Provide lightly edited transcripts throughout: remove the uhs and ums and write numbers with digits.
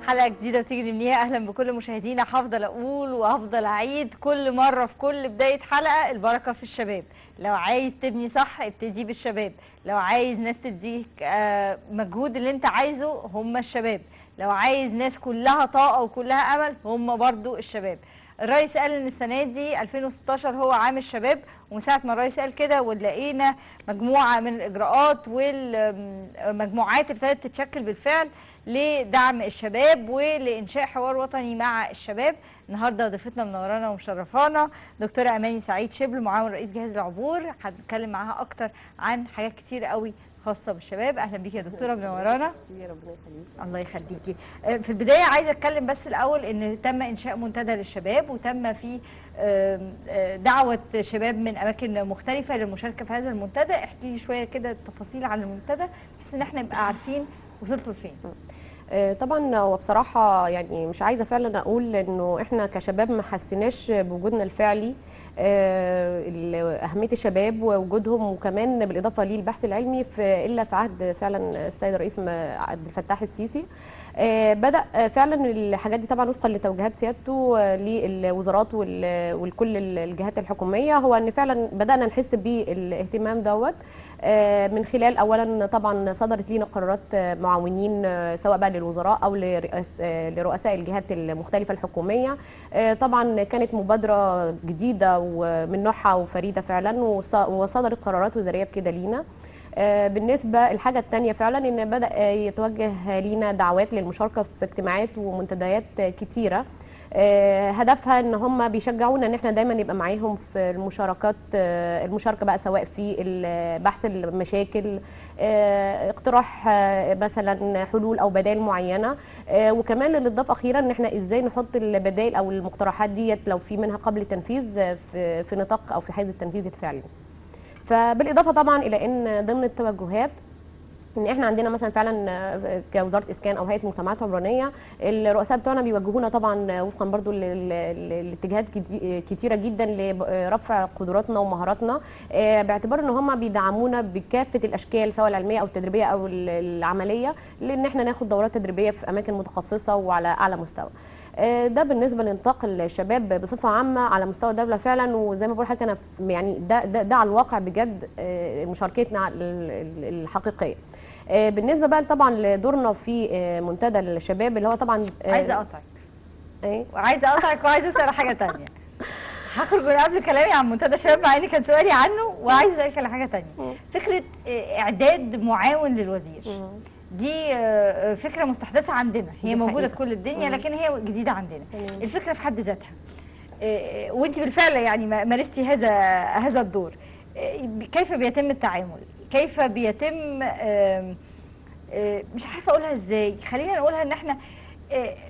حلقة جديدة وتيجي نبنيها. اهلا بكل مشاهدينا. هفضل اقول وهفضل اعيد كل مرة في كل بداية حلقة، البركة في الشباب. لو عايز تبني صح ابتدي بالشباب، لو عايز ناس تديك مجهود اللي انت عايزه هم الشباب، لو عايز ناس كلها طاقة وكلها امل هم برضو الشباب. الرئيس قال ان السنة دي 2016 هو عام الشباب، ومن ساعة ما الرئيس قال كده ولقينا مجموعة من الاجراءات والمجموعات ابتدت تتشكل بالفعل لدعم الشباب ولانشاء حوار وطني مع الشباب. النهارده ضيفتنا منورانا ومشرفانا دكتورة اماني سعيد شبل، معاون رئيس جهاز العبور. هنتكلم معاها اكتر عن حاجات كتير قوي خاصة بالشباب. اهلا بيكي يا دكتورة، منورانا. ربنا يخليكي. الله يخليكي. في البداية عايزه اتكلم بس الاول ان تم انشاء منتدى للشباب، وتم فيه دعوه شباب من اماكن مختلفة للمشاركة في هذا المنتدى. احكي لي شوية كده التفاصيل عن المنتدى بحيث ان احنا نبقى عارفين وصلتوا لفين. طبعا وبصراحة يعني مش عايزه فعلا اقول انه احنا كشباب ما حسيناش بوجودنا الفعلي، اهمية الشباب ووجودهم، وكمان بالاضافة للبحث العلمي في الا في عهد فعلا السيد الرئيس عبد الفتاح السيسي. بدأ فعلا الحاجات دي طبعا وفقا لتوجيهات سيادته للوزارات والكل الجهات الحكومية، هو ان فعلا بدأنا نحس بالاهتمام دوت من خلال اولا طبعا صدرت لينا قرارات معاونين سواء بقى للوزراء او لرؤساء الجهات المختلفة الحكومية. طبعا كانت مبادرة جديدة ومن نوعها وفريدة فعلا، وصدرت قرارات وزارية بكده لينا. بالنسبة الحاجة الثانية فعلا ان بدا يتوجه لينا دعوات للمشاركة في اجتماعات ومنتديات كتيرة، هدفها ان هم بيشجعونا ان احنا دايما نبقى معاهم في المشاركات، المشاركة بقى سواء في بحث المشاكل، اقتراح مثلا حلول او بدائل معينة، وكمان اللي اتضاف اخيرا ان احنا ازاي نحط البدائل او المقترحات ديت لو في منها قبل التنفيذ في نطاق او في حيز التنفيذ الفعلي. فبالاضافه طبعا الى ان ضمن التوجهات ان احنا عندنا مثلا فعلا كوزارة اسكان او هيئة مجتمعات عمرانيه، الرؤساء بتوعنا بيوجهونا طبعا وفقا برضو لاتجاهات كتيرة جدا لرفع قدراتنا ومهاراتنا، باعتبار ان هم بيدعمونا بكافة الاشكال سواء العلمية او التدريبية او العملية، لان احنا ناخد دورات تدريبية في اماكن متخصصة وعلى اعلى مستوى. ده بالنسبة لنطاق الشباب بصفة عامة على مستوى الدولة فعلا. وزي ما بقول لحضرتك انا يعني ده على الواقع بجد مشاركتنا الحقيقية. بالنسبة بقى طبعا لدورنا في منتدى الشباب اللي هو طبعا عايزه اقطعك. ايه؟ وعايزه اقطعك وعايزه اسال حاجة ثانية. هخرج من قبل كلامي عن منتدى الشباب مع ان كان سؤالي عنه، وعايزه اسالك على حاجة ثانية. فكرة اعداد معاون للوزير دي فكرة مستحدثة عندنا، هي موجودة في كل الدنيا لكن هي جديدة عندنا. الفكرة في حد ذاتها، وانت بالفعل يعني مارستي هذا الدور، كيف بيتم التعامل؟ كيف بيتم مش عارفه اقولها ازاي، خلينا نقولها ان احنا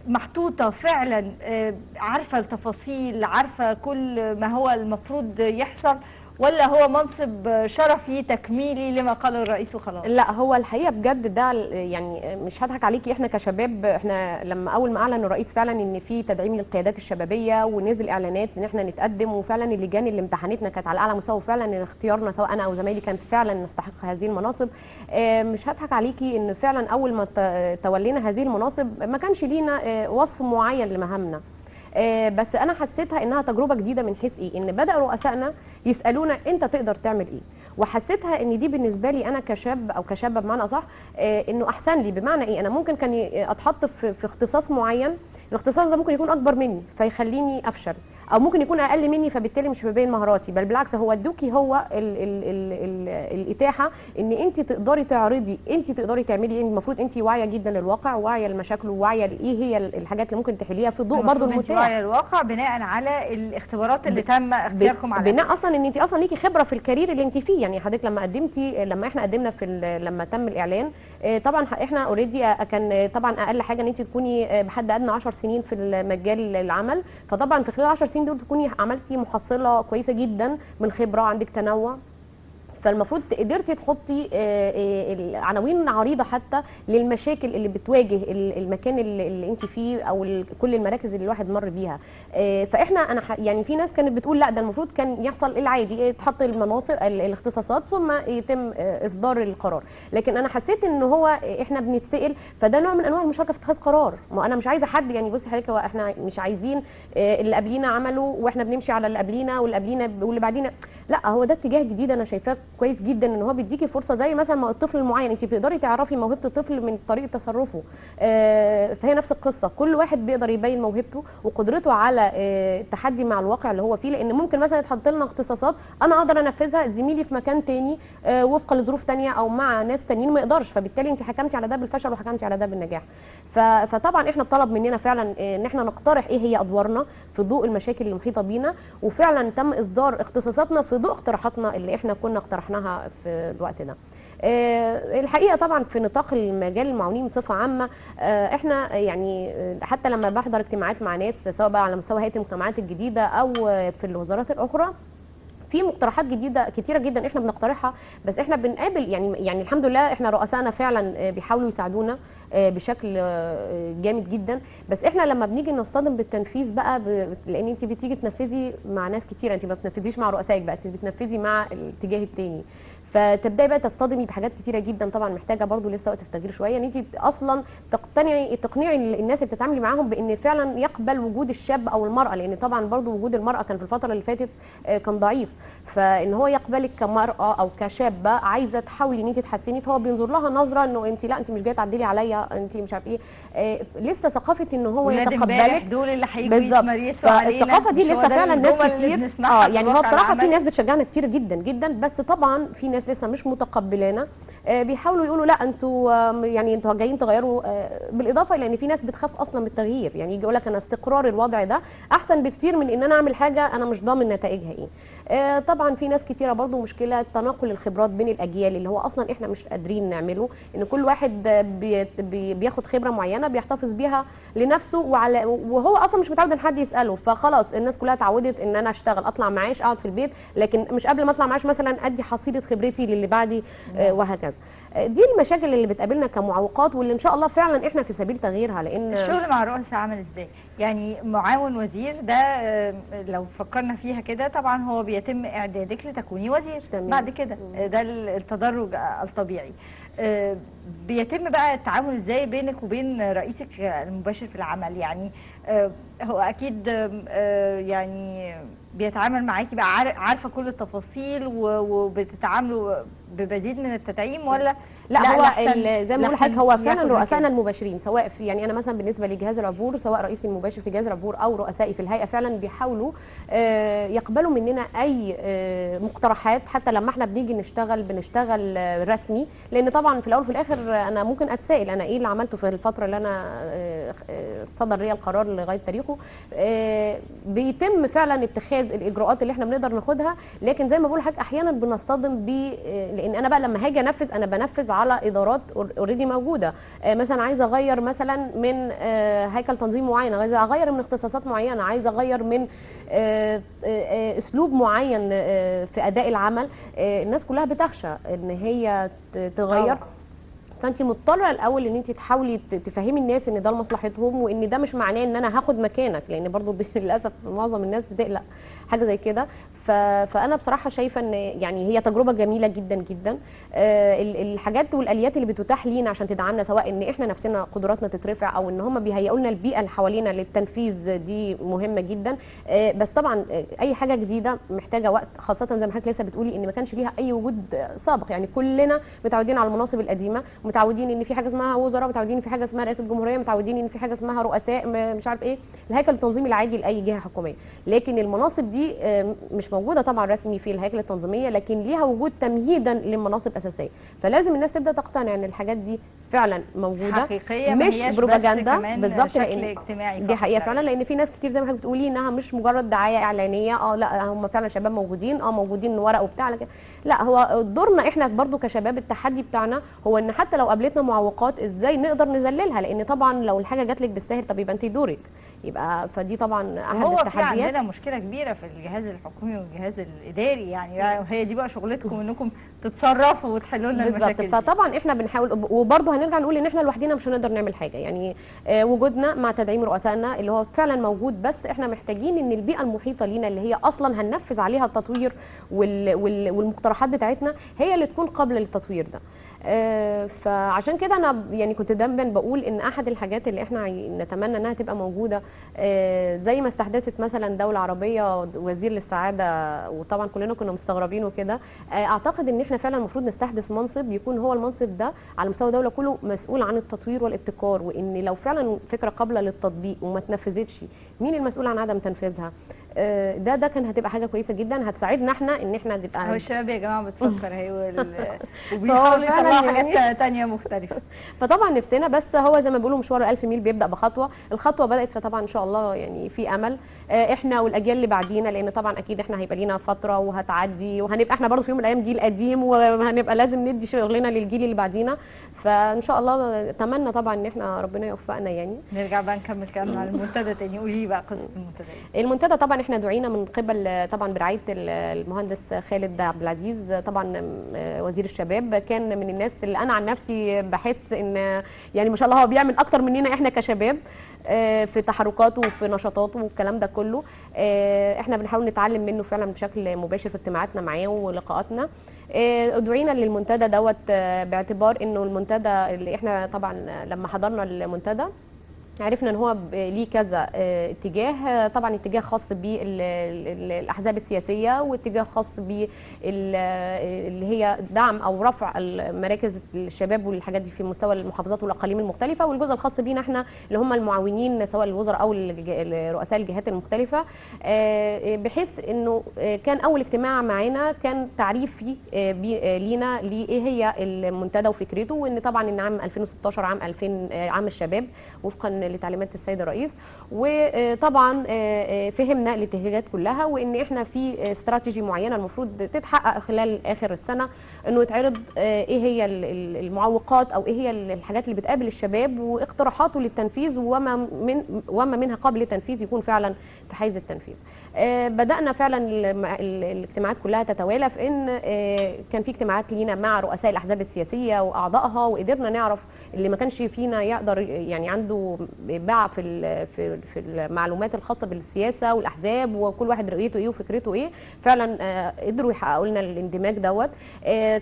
محطوطة فعلا، عارفه التفاصيل، عارفه كل ما هو المفروض يحصل، ولا هو منصب شرفي تكميلي لما قاله الرئيس وخلاص؟ لا هو الحقيقة بجد ده يعني مش هضحك عليكي، احنا كشباب احنا لما اول ما اعلن الرئيس فعلا ان في تدعيم للقيادات الشبابية ونزل اعلانات ان احنا نتقدم، وفعلا اللجان اللي امتحنتنا كانت على اعلى مستوى، وفعلا اختيارنا سواء انا او زمايلي كان فعلا نستحق هذه المناصب. مش هضحك عليكي ان فعلا اول ما تولينا هذه المناصب ما كانش لينا وصف معين لمهامنا، بس انا حسيتها انها تجربه جديدة من حيث ايه؟ ان بدا رؤسائنا يسالونا انت تقدر تعمل ايه، وحسيتها ان دي بالنسبة لي انا كشاب او كشابه بمعنى اصح انه احسن لي. بمعنى ايه؟ انا ممكن كان اتحط في اختصاص معين، الاختصاص ده ممكن يكون اكبر مني فيخليني افشل، او ممكن يكون اقل مني فبالتالي مش ببين مهاراتي، بل بالعكس هو ادوكي هو ال ال ال ال الاتاحه ان انت تقدري تعرضي، انت تقدري تعملي، المفروض انت واعية جدا للواقع، واعية لمشاكله، واعية لايه هي الحاجات اللي ممكن تحليها في الضوء برضه المتاح. واعية للواقع بناء على الاختبارات اللي تم اختياركم عليها، بناء اصلا ان انت اصلا ليكي خبره في ال career اللي انت فيه. يعني حضرتك لما قدمتي، لما احنا قدمنا في لما تم الاعلان طبعا احنا already كان طبعا اقل حاجة ان انت تكوني بحد ادنى 10 سنين في المجال العمل، فطبعا في خلال 10 سنين دول تكوني عملتي محصله كويسة جدا من خبره، عندك تنوع. فالمفروض قدرتي تحطي عناوين عريضة حتى للمشاكل اللي بتواجه المكان اللي انت فيه او كل المراكز اللي الواحد مر بيها. فاحنا انا يعني في ناس كانت بتقول لا ده المفروض كان يحصل العادي، تحط المناصب الاختصاصات ثم يتم اصدار القرار، لكن انا حسيت ان هو احنا بنتسال، فده نوع من انواع المشاركة في اتخاذ قرار. ما انا مش عايزه حد يعني، بصي حضرتك هو احنا مش عايزين اللي قبلينا عملوا واحنا بنمشي على اللي قبلينا واللي قبلينا واللي بعدينا، لا هو ده اتجاه جديد انا شايفاه كويس جدا، ان هو بيديكي فرصة زي مثلا ما الطفل المعين انت بتقدري تعرفي موهبة الطفل من طريقه تصرفه، فهي نفس القصة، كل واحد بيقدر يبين موهبته وقدرته على التحدي مع الواقع اللي هو فيه، لان ممكن مثلا يتحط لنا اختصاصات انا اقدر انفذها، زميلي في مكان تاني وفقا لظروف تانية او مع ناس تانيين ما يقدرش، فبالتالي انت حكمتي على ده بالفشل وحكمتي على ده بالنجاح. فطبعا احنا طلب مننا فعلا ان احنا نقترح ايه هي ادوارنا في ضوء المشاكل المحيطة بينا، وفعلا تم اصدار اختصاصاتنا في ضوء اقتراحاتنا اللي احنا كنا اقترحناها في الوقت ده. الحقيقة طبعا في نطاق المجال المعاونين بصفة عامة، احنا يعني حتى لما بحضر اجتماعات مع ناس سواء بقى على مستوى هيئة المجتمعات الجديدة او في الوزارات الاخرى، في مقترحات جديدة كتيرة جدا احنا بنقترحها، بس احنا بنقابل يعني الحمد لله احنا رؤسائنا فعلا بيحاولوا يساعدونا بشكل جامد جدا، بس احنا لما بنيجي نصطدم بالتنفيذ بقى لان انت بتيجي تنفذي مع ناس كتيرة، انت ما بتنفذيش مع رؤسائك بقى، انت بتنفذي مع الاتجاه التاني، فتبداي بقى تصطدمي بحاجات كتيرة جدا. طبعا محتاجه برضو لسه وقت في التغيير شوية، ان انت اصلا تقنعي الناس اللي بتتعاملي معاهم بان فعلا يقبل وجود الشاب او المراة، لان طبعا برضو وجود المراة كان في الفترة اللي فاتت كان ضعيف، فان هو يقبلك كمراه او كشابه عايزه تحاولي ان انت تحسني، فهو بينظر لها نظره انه انت لا انت مش جاية تعدلي عليا، انت مش عارف ايه، لسه ثقافة ان هو يتقبلك، دول اللي هيجوا يتمارسوا علينا الثقافة دي لسه فعلا ناس كتير يعني هو بصراحة في ناس بتشجعنا كتير جدا جدا، بس طبعا في ناس لسه مش متقبلانا، بيحاولوا يقولوا لا انتوا يعني انتوا جايين تغيروا، بالاضافة الى ان في ناس بتخاف اصلا من التغيير، يعني يجي يقول لك انا استقرار الوضع ده احسن بكتير من ان انا اعمل حاجة انا مش ضامن نتائجها ايه. طبعا في ناس كتيرة برضو مشكلة تناقل الخبرات بين الاجيال اللي هو اصلا احنا مش قادرين نعمله، ان كل واحد بياخد خبره معينة بيحتفظ بيها لنفسه وهو اصلا مش متعود ان حد يساله، فخلاص الناس كلها اتعودت ان انا اشتغل اطلع معاش اقعد في البيت، لكن مش قبل ما اطلع معاش مثلا ادي حصيله خبرتي للي بعدي وهكذا. دي المشاكل اللي بتقابلنا كمعوقات، واللي ان شاء الله فعلا احنا في سبيل تغييرها. لان الشغل مع الرؤساء عامل ازاي؟ يعني معاون وزير ده لو فكرنا فيها كده طبعا هو بيتم اعدادك لتكوني وزير. تمام. بعد كده ده التدرج الطبيعي. بيتم بقى التعامل ازاي بينك وبين رئيسك المباشر في العمل؟ يعني هو اكيد يعني بيتعامل معاكي بقى عارفه كل التفاصيل وبتتعاملوا بمزيد من التدعيم ولا لا؟ هو زي ما بقول لحضرتك هو فعلا رؤسائنا المباشرين سواء في يعني انا مثلا بالنسبة لجهاز العبور، سواء رئيسي المباشر في جهاز العبور او رؤسائي في الهيئة، فعلا بيحاولوا يقبلوا مننا اي مقترحات، حتى لما احنا بنيجي نشتغل بنشتغل رسمي، لان طبعا في الاول وفي الاخر انا ممكن اتسائل انا ايه اللي عملته في الفترة اللي انا صدر لي القرار لغاية تاريخه. بيتم فعلا اتخاذ الاجراءات اللي احنا بنقدر ناخدها، لكن زي ما بقول لحضرتك احيانا بنصطدم لان انا بقى لما هاجي انفذ انا بنفذ على ادارات already موجودة، مثلا عايزه اغير مثلا من هيكل تنظيم معين، عايزه اغير من اختصاصات معينة، عايزه اغير من اسلوب معين في اداء العمل. الناس كلها بتخشى ان هي تغير، فانت مضطرة الاول ان انت تحاولي تفهمي الناس ان ده لمصلحتهم، وان ده مش معناه ان انا هاخد مكانك، لان برضو للاسف معظم الناس بتقلق حاجة زي كده. فانا بصراحة شايفه ان يعني هي تجربه جميلة جدا جدا. الحاجات والاليات اللي بتتاح لينا عشان تدعمنا، سواء ان احنا نفسنا قدراتنا تترفع او ان هم بيهيئوا لنا البيئة اللي حوالينا للتنفيذ، دي مهمة جدا. بس طبعا اي حاجة جديدة محتاجه وقت، خاصة زي ما حضرتك لسه بتقولي ان ما كانش ليها اي وجود سابق، يعني كلنا متعودين على المناصب القديمة، متعودين ان في حاجة اسمها وزراء، متعودين ان في حاجة اسمها رئاسة جمهورية، متعودين ان في حاجة اسمها رؤساء، مش عارف ايه، الهيكل التنظيمي العادي لاي جهة حكومية. لكن المناصب دي مش موجودة طبعا رسمي في الهياكل التنظيمية، لكن ليها وجود تمهيدا لمناصب اساسية، فلازم الناس تبدا تقتنع ان الحاجات دي فعلا موجودة حقيقية، مش بروباجندا بالظبط، شكل اجتماعي دي حقيقة فعلا. لان في ناس كتير زي ما حضرتك بتقولي انها مش مجرد دعاية اعلانية، لا هم فعلا شباب موجودين، موجودين ورق وبتاع، لكن لا هو دورنا احنا برضو كشباب، التحدي بتاعنا هو ان حتى لو قابلتنا معوقات ازاي نقدر نذللها، لان طبعا لو الحاجة جات لك بالساهل طب يبقى انت دورك، يبقى فدي طبعا احد هو التحديات. في عندنا مشكلة كبيرة في الجهاز الحكومي والجهاز الاداري، يعني هي دي بقى شغلتكم انكم تتصرفوا وتحلوا لنا المشاكل دي. فطبعا احنا بنحاول، وبرضه هنرجع نقول ان احنا لوحدينا مش هنقدر نعمل حاجة، يعني وجودنا مع تدعيم رؤسائنا اللي هو فعلا موجود، بس احنا محتاجين ان البيئة المحيطة لينا اللي هي اصلا هننفذ عليها التطوير والمقترحات بتاعتنا هي اللي تكون قابله للتطوير ده. فعشان كده انا يعني كنت دايما بقول ان احد الحاجات اللي احنا نتمنى انها تبقى موجودة، زي ما استحدثت مثلا دولة عربية وزير للسعادة، وطبعا كلنا كنا مستغربين وكده، اعتقد ان احنا فعلا المفروض نستحدث منصب يكون هو المنصب ده على مستوى الدولة كله مسؤول عن التطوير والابتكار، وان لو فعلا فكرة قابله للتطبيق وما اتنفذتش مين المسؤول عن عدم تنفيذها. ده كان هتبقى حاجة كويسة جدا، هتساعدنا احنا ان احنا نبقى. هو الشباب يا جماعة بتفكر اهي وبيحاولوا يطلعوا حاجات ثانية مختلفة. فطبعا نفسنا، بس هو زي ما بيقولوا مشوار 1000 ميل بيبدا بخطوة، الخطوة بدات، فطبعا ان شاء الله يعني في امل احنا والاجيال اللي بعدينا، لان طبعا اكيد احنا هيبقى لينا فترة وهتعدي، وهنبقى احنا برضه في يوم من الايام جيل قديم، وهنبقى لازم ندي شغلنا للجيل اللي بعدينا. فان شاء الله اتمنى طبعا ان احنا ربنا يوفقنا. يعني نرجع بقى نكمل كلامنا على المنتدى تاني. قولي لي بقى قصة المنتدى. المنتدى طبعا احنا دعينا من قبل طبعا برعاية المهندس خالد عبد العزيز، طبعا وزير الشباب، كان من الناس اللي انا عن نفسي بحس ان يعني ما شاء الله هو بيعمل اكتر مننا احنا كشباب في تحركاته وفي نشاطاته والكلام ده كله. احنا بنحاول نتعلم منه فعلا بشكل مباشر في اجتماعاتنا معاه ولقاءاتنا. دعينا للمنتدى دوت باعتبار انه المنتدى اللي احنا طبعا لما حضرنا المنتدى عرفنا ان هو ليه كذا اتجاه، طبعا اتجاه خاص بالاحزاب السياسية، واتجاه خاص بال اللي هي دعم او رفع مراكز الشباب والحاجات دي في مستوى المحافظات والاقاليم المختلفة، والجزء الخاص بينا احنا اللي هم المعاونين سواء الوزراء او رؤساء الجهات المختلفة، بحيث انه كان اول اجتماع معانا كان تعريفي لينا لايه هي المنتدى وفكرته، وان طبعا ان عام 2016 عام 2000 عام الشباب وفقا لتعليمات السيد الرئيس. وطبعا فهمنا الاتجاهات كلها، وان احنا في استراتيجي معينة المفروض تتحقق خلال اخر السنة، انه يتعرض ايه هي المعوقات او ايه هي الحاجات اللي بتقابل الشباب واقتراحاته للتنفيذ، وما منها قابل للتنفيذ يكون فعلا في حيز التنفيذ. بدأنا فعلا الاجتماعات كلها تتوالى في ان كان في اجتماعات لينا مع رؤساء الاحزاب السياسية واعضائها، وقدرنا نعرف اللي ما كانش فينا يقدر يعني عنده باع في في المعلومات الخاصة بالسياسة والاحزاب وكل واحد رؤيته ايه وفكرته ايه، فعلا قدروا يحققوا لنا الاندماج دوت.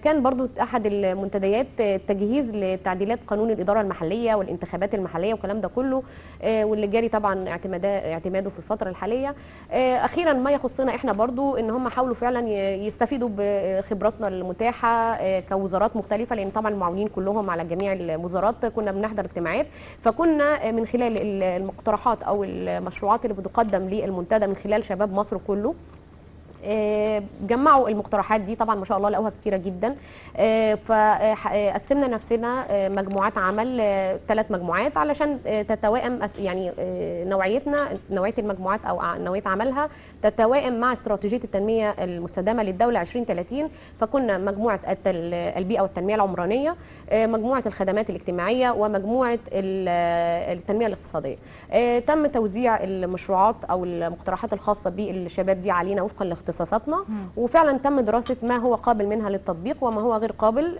كان برضو احد المنتديات التجهيز لتعديلات قانون الادارة المحلية والانتخابات المحلية والكلام ده كله، واللي جاري طبعا اعتماده في الفترة الحالية. اخيرا ما يخصنا احنا برضو ان هم حاولوا فعلا يستفيدوا بخبراتنا المتاحة كوزارات مختلفة، لان طبعا المعاونين كلهم على جميع الوزارات كنا بنحضر اجتماعات، فكنا من خلال المقترحات او المشروعات اللي بتقدم للمنتدى من خلال شباب مصر كله جمعوا المقترحات دي، طبعا ما شاء الله لقوها كتيرة جدا. فقسمنا نفسنا مجموعات عمل، 3 مجموعات علشان تتوائم يعني نوعيتنا، نوعية المجموعات او نوعية عملها تتوائم مع استراتيجية التنمية المستدامة للدولة 2030. فكنا مجموعة البيئة والتنمية العمرانية، مجموعة الخدمات الاجتماعية، ومجموعة التنمية الاقتصادية. تم توزيع المشروعات او المقترحات الخاصة بالشباب دي علينا وفقا لاختصاصاتنا، وفعلا تم دراسة ما هو قابل منها للتطبيق وما هو غير قابل.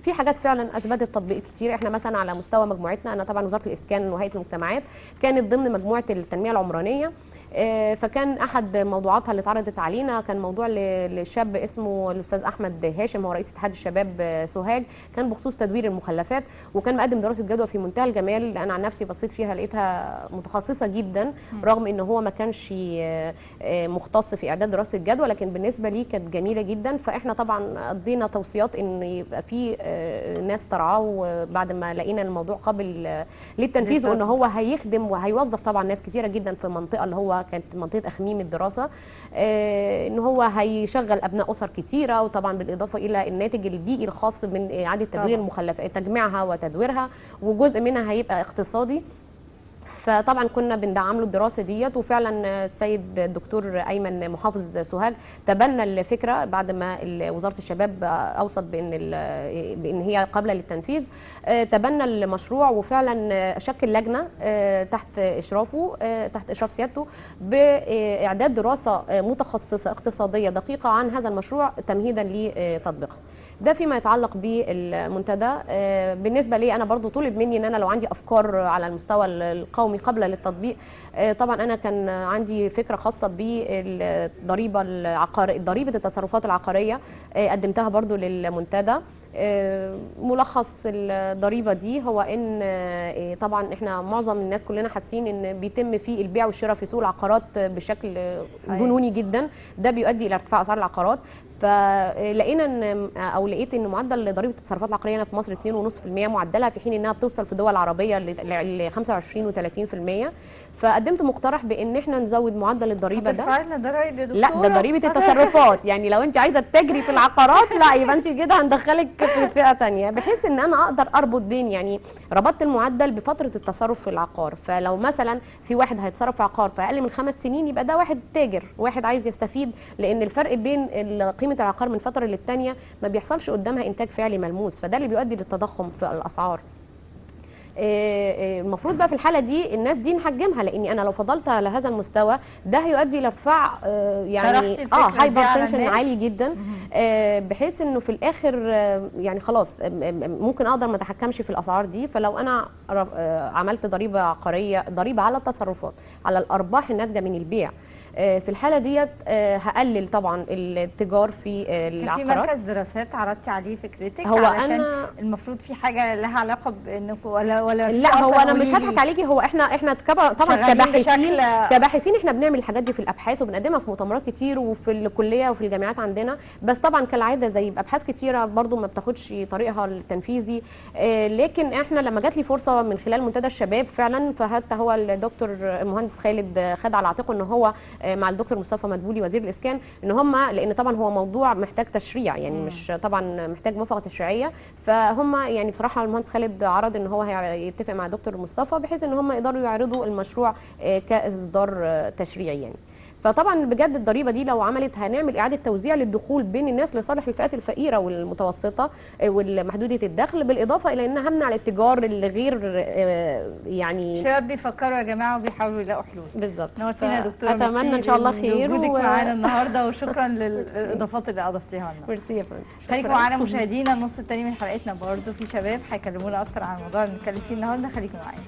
في حاجات فعلا اثبتت تطبيق كتير. احنا مثلا على مستوى مجموعتنا، انا طبعا وزارة الاسكان وهيئة المجتمعات كانت ضمن مجموعة التنمية العمرانية، فكان احد موضوعاتها اللي اتعرضت علينا كان موضوع لشاب اسمه الاستاذ احمد هاشم، هو رئيس اتحاد الشباب سوهاج، كان بخصوص تدوير المخلفات، وكان مقدم دراسة جدوى في منتهى الجمال. انا عن نفسي بصيت فيها لقيتها متخصصة جدا، رغم ان هو ما كانش مختص في اعداد دراسة جدوى، لكن بالنسبة لي كانت جميلة جدا. فاحنا طبعا قضينا توصيات ان يبقى في ناس ترعاه بعد ما لقينا الموضوع قابل للتنفيذ، وان هو هيخدم وهيوظف طبعا ناس كتيرة جدا في المنطقة اللي هو كانت منطقة اخميم الدراسة، ان هو هيشغل ابناء اسر كتيرة، وطبعا بالاضافة الى الناتج البيئي الخاص من اعاده تدوير المخلفات، تجميعها وتدويرها، وجزء منها هيبقى اقتصادي. فطبعا كنا بندعم له الدراسة ديت، وفعلا السيد الدكتور ايمن محافظ سوهاج تبنى الفكرة بعد ما وزارة الشباب اوصت بان هي قابله للتنفيذ. تبنى المشروع وفعلا شكل لجنة تحت اشرافه، تحت اشراف سيادته، باعداد دراسة متخصصة اقتصادية دقيقة عن هذا المشروع تمهيدا لتطبيقه. ده فيما يتعلق بالمنتدى. بالنسبة لي انا برضو طلب مني ان انا لو عندي افكار على المستوى القومي قبل للتطبيق، طبعا انا كان عندي فكرة خاصة بالضريبه العقارية، ضريبة التصرفات العقارية، قدمتها برضو للمنتدى. ملخص الضريبة دي هو ان طبعا احنا معظم الناس كلنا حاسين ان بيتم فيه البيع والشراء في سوق العقارات بشكل جنوني جدا، ده بيؤدي الى ارتفاع اسعار العقارات. فلقينا ان او لقيت ان معدل ضريبة التصرفات العقارية هنا في مصر 2.5% معدلها، في حين انها بتوصل في دول عربية ل 25 و30%. فقدمت مقترح بان احنا نزود معدل الضريبة ده. هترفعي ضرايب يا دكتورة؟ لا، ده ضريبة التصرفات، يعني لو انت عايزه تجري في العقارات لا، يبقى انت كده هندخلك في فئة ثانية، بحيث ان انا اقدر اربط بين، يعني ربطت المعدل بفترة التصرف في العقار. فلو مثلا في واحد هيتصرف في عقار في اقل من 5 سنين يبقى ده واحد تاجر، واحد عايز يستفيد، لان الفرق بين قيمة العقار من فترة للثانيه ما بيحصلش قدامها انتاج فعلي ملموس، فده اللي بيؤدي للتضخم في الاسعار. المفروض بقى في الحالة دي الناس دي نحجمها، لاني انا لو فضلت على هذا المستوى ده هيؤدي لارتفاع يعني hypertension عالي جدا، بحيث انه في الاخر يعني خلاص ممكن اقدر ما اتحكمش في الاسعار دي. فلو انا عملت ضريبة عقارية، ضريبة على التصرفات، على الارباح الناتجة من البيع، في الحالة ديت هقلل طبعا التجار في العقارات. في مركز دراسات عرضتي عليه فكرتك؟ هو علشان أنا المفروض في حاجة لها علاقة بانكم ولا لا، هو انا مش هضحك عليكي، هو احنا طبعا كباحثين احنا بنعمل الحاجات دي في الابحاث وبنقدمها في مؤتمرات كتير وفي الكلية وفي الجامعات عندنا، بس طبعا كالعادة زي ابحاث كتيرة برضو ما بتاخدش طريقها التنفيذي. لكن احنا لما جات لي فرصة من خلال منتدى الشباب فعلا، فحتى هو الدكتور المهندس خالد خد على عاتقه ان هو مع الدكتور مصطفى مدبولي وزير الاسكان، ان هم، لان طبعا هو موضوع محتاج تشريع، يعني مش طبعا محتاج موافقة تشريعية، فهم يعني بصراحة المهندس خالد عرض ان هو هيتفق مع الدكتور مصطفى بحيث ان هم يقدروا يعرضوا المشروع كاصدار تشريعي يعني. فطبعا بجد الضريبة دي لو عملت هنعمل اعاده توزيع للدخول بين الناس لصالح الفئات الفقيرة والمتوسطة والمحدوده الدخل، بالاضافة الى ان همنع الاتجار اللي غير يعني. الشباب بيفكروا يا جماعة وبيحاولوا يلاقوا حلول. بالظبط. نورتينا يا دكتورة، اتمنى ان شاء الله خير وجودك معانا النهارده، وشكرا للاضافات اللي اضفتيها لنا. ميرسي يا فندم. خليكم معانا مشاهدينا، النص الثاني من حلقتنا برضه في شباب هيكلمونا اكتر عن الموضوع اللي بنتكلم فيه النهارده، خليكم معانا.